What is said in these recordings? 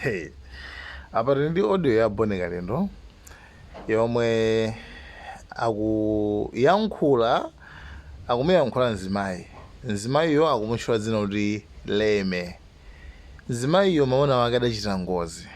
Hey. Apa tili ndi audio ya Boni Kalindo yomwe akuyankhula, akumuyankhula mzimayi. Mzimayiyo akumutchula dzina kuti Leme. Mzimayiyo mwamuna wake adachita ngozi.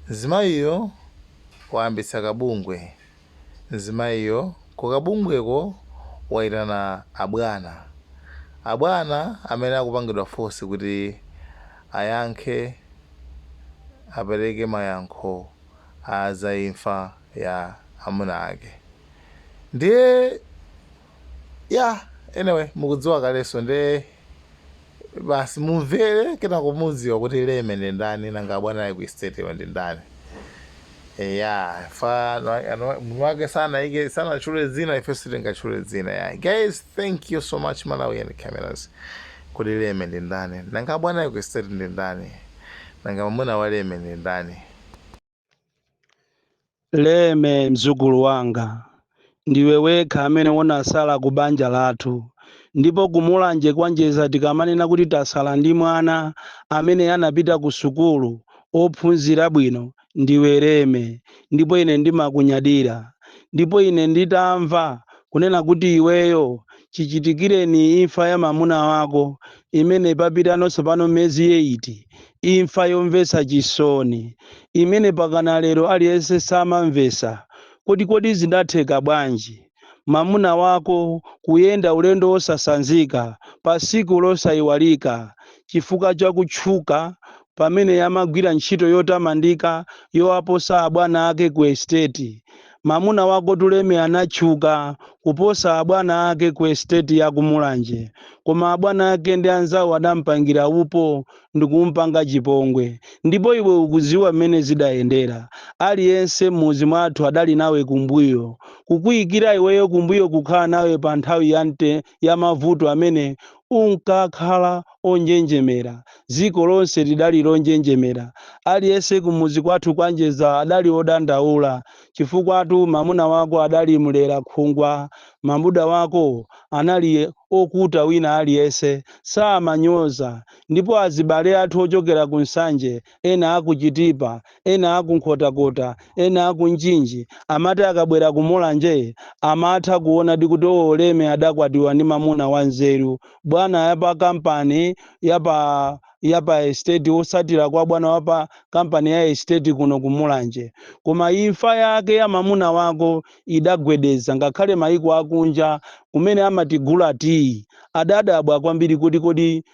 Mzimayiyo wayambitsa kabungwe. Mzimayiyo kukabungweko waitana abwana. Abwana amene akupangidwa force kuti ayankhe, apereke mayankho a za imfa ya amuna ake. Ndiye ya, anyway, mukudziwa kalenso, ndiye basi mumvere, kenako mudziwa kuti Leme ndi ndani, nanga abwana ake ku estate ndi ndani. Ya, fa munthu wake sanayike, sanatchule dzina, ife sitingatchule dzina. Ya guys, thank you so much, Malawi and Cameras. Kuti Leme ndi ndani, nanga abwana ake ku estate ndi ndani, nanga mwamuna wa Leme ndi ndani? Leme, mzukulu wanga, ndiwe wekha amene unasala ku banja lathu, ndipo kumulanje kwanjeza tikamanena kuti tasala ndi mwana amene anapita ku sukulu, ophunzira bwino, ndiwe Leme. Ndipo ine ndimakunyadira. Ndipo ine nditamva kunena kuti iweyo chichitikireni imfa ya mamuna wako imene papitanonso pano miyezi 8, imfa yomvetsa chisoni imene pakana lero aliyense samamvetsa kuti kodi zidatheka bwanji mamuna wako kuyenda ulendo wosasanzika pa siku losayiwalika chifukwa cha kutchuka pamene amagwira ntchito yotamandika yowaposa abwana ake ku estate. Mamuna wako Tuleme anatchuka kuposa abwana ake ku estate ya Kumulanje, koma abwana ake ndi anzawo adampangira upo ndikumpanga chipongwe. Ndipo iwe ukudziwa mmene zidayendera. Aliyense m'muzi mwathu adali nawe kumbuyo, kukuyikira iweyo kumbuyo, kukhala nawe pa nthawi ya mavuto amene unkakhala onjenjemera. Dziko lonse lidali lonjenjemera. Aliyense kumuzi kwathu kwanjeza adali odandaula chifukwa mamuna wako adali mlera khungwa. Mamuna wako anali okuta wina aliyense, samanyoza. Ndipo azibale athu ochokera ku Nsanje, ena aku Chitipa, ena aku Nkhotakota, ena aku Mchinji, amati akabwera kumulanje amatha kuona ndi kuti, "Oh, Leme adakwatiwa ndi mamuna wanzeru, bwana yapa kampani yapa estate, osatira kwa bwana wapa kampani ya estate kuno kumulanje." Koma imfa yake ya mamuna wako idagwedeza ngakhale maiko akunja kumene amatigula tiyi. Adadabwa kwambiri kuti kodi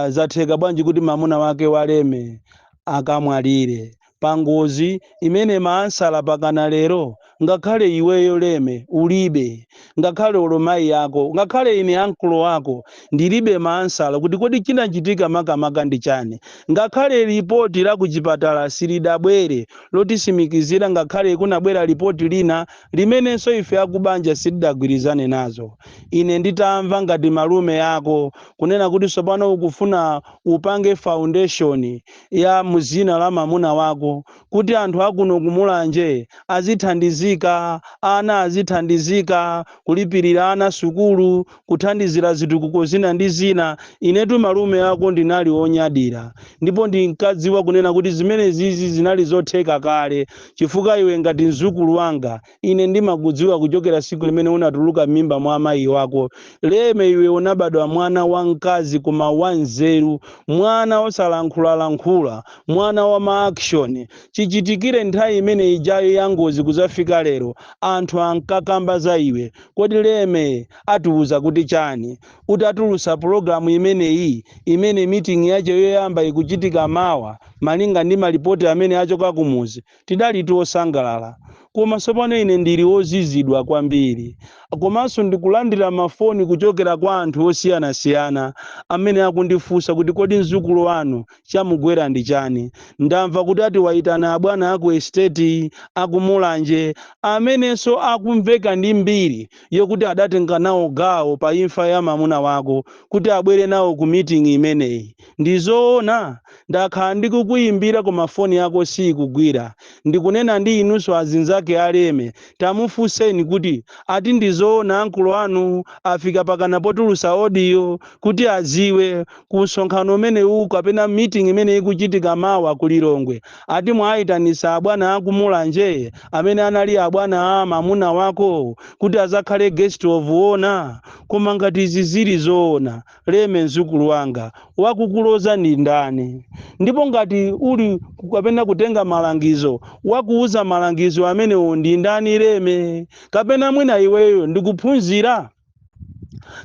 zatheka bwanji kuti mamuna wake waleme akamwalire pa ngozi imene maansala pakana lero ngakhale iweyo Leme ulibe, ngakhale olo mayi yako, ngakhale ine ankolo wako ndilibe maansala kuti kodi chinachitika makamaka ndi chani. Ngakhale ripoti la kuchipatala silidabwere lotisimikizira, ngakhale kunabwera ripoti lina limenenso ife akubanja silidagwirizane nazo. Ine nditamva ngati malume yako kunena kuti tsopano ukufuna upange foundation ya muzina la mamuna wako kuti anthu akuno kumulanje azithandizika, ana azithandizika, kulipirira ana sukulu, kuthandizira zitukuko zina ndi zina, inetu malume ako ndinali onyadira. Ndipo ndinkadziwa kunena kuti zimene zizi zinali zotheka kale, chifukwa iwe ngati mzukulu wanga ine ndimakudziwa kuchokera siku limene unatuluka m'mimba mwa amayi wako. Leme, iwe unabadwa mwana wamkazi koma wanzeru, mwana osalankhulalankhula, mwana wa ma action. Chichitikire nthawi imene ijayo ya ngozi kuzafika lero, anthu ankakamba za iwe. Kodi Leme atiuza kuti chani utatulusa pologalamu imeneyi, imene meeting yache yoyamba ikuchitika mawa malinga ndi malipoti amene achoka kumuzi? Tidali osangalala, koma tsopano ine ndili wozizidwa kwambiri. Komanso ndikulandira mafoni kuchokera kwa anthu osiyanasiyana amene akundifunsa kuti kodi mzukulu wanu chamugwera ndi chani? Ndamva kuti ati wayitana abwana aku estate akumulanje amenenso akumveka ndi mbiri yokuti adatenga nawo gawo pa imfa ya mamuna wako kuti abwere nawo ku meeting imeneyi. Ndizoona? Ndakhala ndikukuyimbira koma foni yako sikugwira. Ndikunena ndi inunso azinzake. ake a Leme, tamufunseni kuti ati ndizoona ankulo anu afika pakana potulusa audio kuti aziwe ku msonkhano umenewu kapena meeting imene ikuchitika mawa ku Lilongwe, ati mwayitanisa abwana akumulanje amene anali abwana a mamuna wako kuti azakhale guest of honor? Koma ngati izi zili zoona, Leme mzukulu wanga, wakukuloza ndi ndani? Ndipo ngati uli kapena kutenga malangizo, wakuuza malangizo amenewo ndi ndani, Leme? Kapena mwina iweyo ndikuphunzira,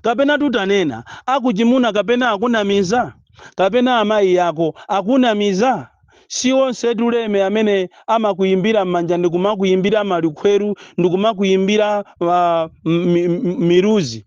kapena tutanena akuchimuna, kapena akunamiza, kapena amayi ako akunamiza? Si onse tu, Leme, amene amakuyimbira m'manja ndikumakuyimbira malikhweru, ndikumakuyimbira miruzi,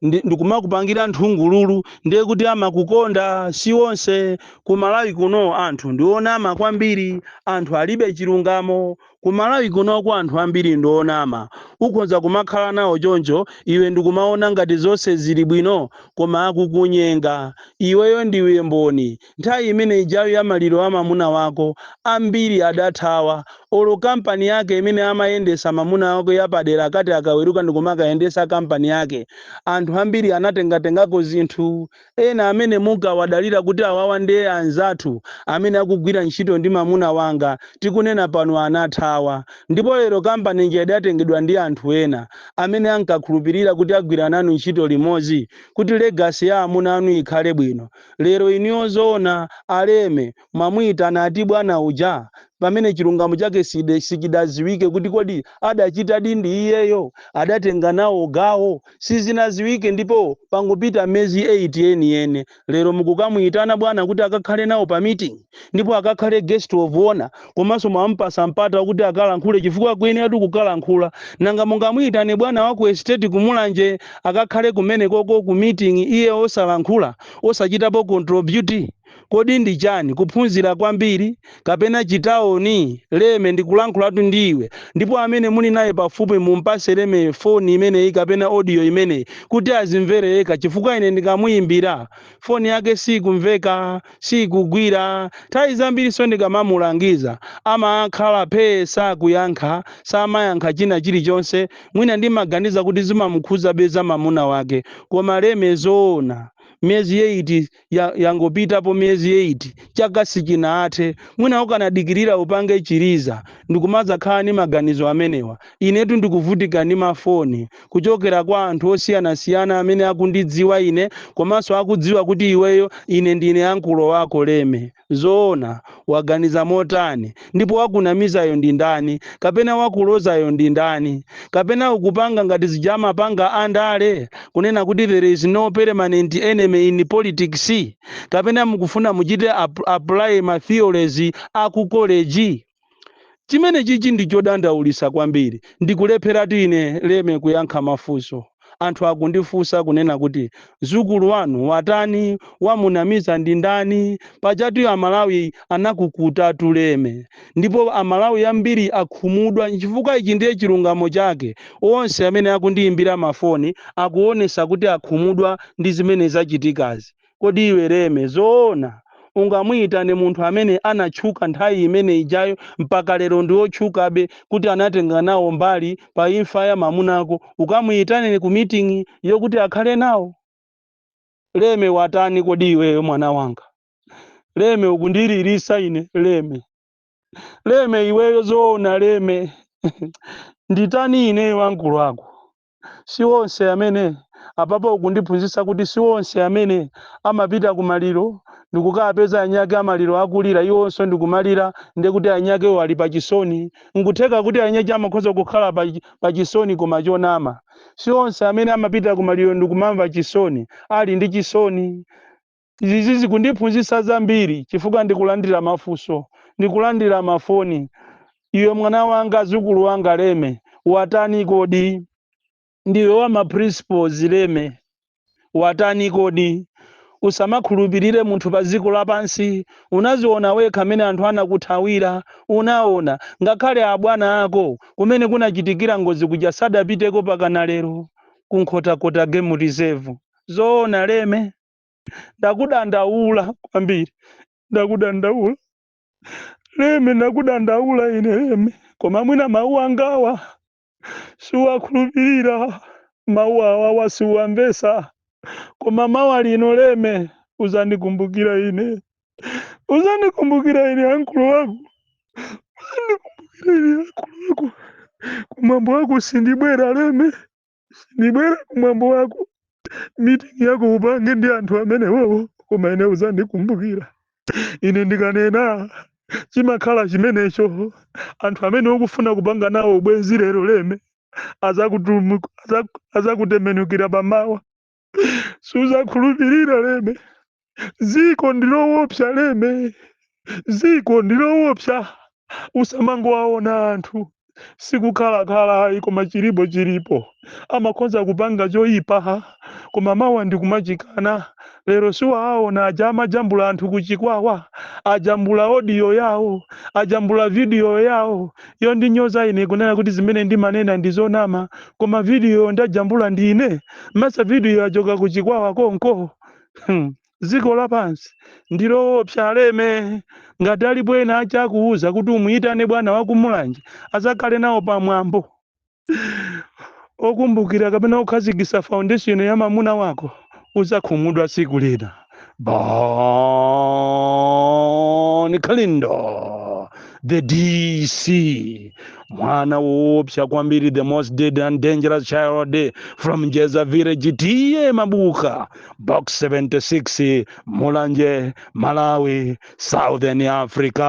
ndikumakupangira nthungululu, ndiye kuti amakukonda. Si onse. Ku Malawi kuno anthu ndionama kwambiri, anthu alibe chilungamo. Ku Malawi kunoko anthu ambiri ndionama. Ukhoza kumakhala nawo choncho iwe ndikumaona ngati zonse zili bwino, koma akukunyenga. Iweyo ndiwe mboni, nthawi imene ijayo ya maliro a mamuna wako ambiri adathawa. Olo kampani yake imene amayendesa mamuna wako yapadera, akati akaweruka ndikumakayendesa kampani yake, anthu ambiri anatengatengako zinthu. Ena amene munkawadalira kuti awawa ndiye anzathu amene akugwira ntchito ndi mamuna wanga, tikunena pano anathawa. Ndipo lero kampani ija idatengedwa ndi anthu ena amene ankakhulupirira kuti agwira nanu ntchito limodzi kuti legacy ya amuna anu ikhale bwino. Lero iniyo zoona, a Leme, mwamuyitana ati bwana uja, pamene chilungamo chake sichidaziwike kuti kodi adachitadi ndi iyeyo, adatenga nawo gawo, sizinaziwike. Ndipo pangopita miyezi 8 yeniyene, lero mukukamuyitana bwana kuti akakhale nawo pa meeting, ndipo akakhale guest of honor, komanso mwampasa mpata wakuti akalankhule, chifukwa kuyenera kukalankhula. Nanga mungamuyitane bwana wa ku estate kumulanje akakhale kumene koko ku meeting, iye osalankhula, osachitapo contribute? Kodi ndi chani? Kuphunzira kwambiri kapena chitaoni? Leme, ndikulankhulatu ndiwe. Ndipo amene muli naye pafupi, mumpase Leme foni imeneyi kapena audio imeneyi kuti azimvere yekha, chifukwa ine ndikamuyimbira foni yake sikumveka, sikugwira. Nthawi zambiri ndikamamulangiza amakhala phee, sakuyankha, samayankha china chilichonse. Mwina ndimaganiza kuti zimamukhuza beza mamuna wake. Koma Leme, zoona miyezi 8 yangopitapo, miyezi 8, chaka sichinathe. Mwina ukanadikirira upange chiriza ndikumadzakhala ndi maganizo amenewa. Inetu ndikuvutika ndi mafoni kuchokera kwa anthu osiyanasiyana amene akundidziwa ine, komanso akudziwa kuti iweyo ine ndine ankulo wako. Leme, zoona waganiza motani? Ndipo wakunamizayo ndi ndani? Kapena wakulozayo ndi ndani? Kapena ukupanga ngati zija amapanga andale kunena kuti there is no permanent enemy in politics? Kapena mukufuna muchite apply ma theories aku college? Chimene chichi ndi chodandaulisa kwambiri. Ndikulepheratu ine, Leme, kuyankha mafunso. Anthu akundifunsa kunena kuti mzukulu wanu watani? Wamunamiza ndi ndani? Pachatu Amalawi anakukutatu, Leme, ndipo Amalawi ambiri akhumudwa chifukwa ichi ndiye chilungamo chake. Onse amene akundiyimbira mafoni akuonesa kuti akhumudwa ndi zimene zachitikazi. Kodi iwe Leme, zoona ungamuyitane munthu amene anatchuka nthawi imene ijayo mpaka lero ndi wotchukabe kuti anatenga nawo mbali pa imfa ya mamunako, ukamuyitane ku meeting yokuti akhale nawo? Leme, watani kodi iweyo, mwana wanga? Leme, ukundilirisa ine, Leme. Leme, iweyo zoona, Leme, nditani ineyo wankulu wako? Si onse amene apapo ukundiphunzitsa kuti si onse amene amapita kumaliro ndikukapeza anyake amaliro akulira, iwonso ndikumalira, ndekuti anyakewo ali pachisoni. Nkutheka kuti anyake amakhoza kukhala pachisoni koma chonama. Si onse amene amapita kumaliro ndikumamva chisoni ali ndi chisoni. Izi zikundiphunzitsa zambiri, chifukwa ndikulandira mafunso, ndikulandira mafoni. Iwe mwana wanga, zukulu wanga Leme, watani kodi? Ndiwe wa ma principles. Leme, watani kodi? Usamakhulupirire munthu pa dziko lapansi. Unaziona wekha amene anthu anakuthawira. Unaona ngakhale abwana ako kumene kunachitikira ngozi kuja sadapiteko pakana lero, kunkhotakota Game Reserve. Zoona Leme, ndakudandaula kwambiri, ndakudandaula Leme, ndakudandaula ine Leme. Koma mwina mawu angawa siwakhulupirira, mawu awawa siwamvesa, koma mawa lino Leme uzandikumbukira ine, uzandikumbukira ine ankulu wako, uzandikumbukira ine ankulu wako. Kumwambo wako sindibwera Leme, sindibwera kumwambo wako. Meeting yako upange ndi anthu amenewowo, koma ine uzandikumbukira. Ine ndikanena chimakhala chimenecho. Anthu amene ukufuna kupanga nawo ubwenzi lero Leme, azakutembenukira pamawa. Suzakhulupirira Leme, ziko ndilowopsa Leme, ziko ndilowopsa. Usamangowaona anthu, sikukhalakhala ayi, koma chilipo chilipo. Amakhonza kupanga choyipa, koma mawa ndikumachikana. Lero siwaona aja amajambula anthu kuchikwawa, ajambula audio yawo, ajambula video yawo yondinyoza ine, kunena kuti zimene ndimanena ndizonama, koma video ndajambula ndine masa, video yachoka kuchikwawa konko. Dziko lapansi ndiloopsa Leme. Ngati alipo ena achakuuza kuti umuyitane bwana wakumulanje azakhale nawo pamwambo okumbukira kapena okhazikitsa foundation ya mamuna wako, uzakhumudwa tsiku lina. Bon Kalindo, the DC, mwana woopsa kwambiri, the most dead and dangerous child from Njeza village, T/A Mabuka, Box 76, Mulanje, Malawi, Southern Africa.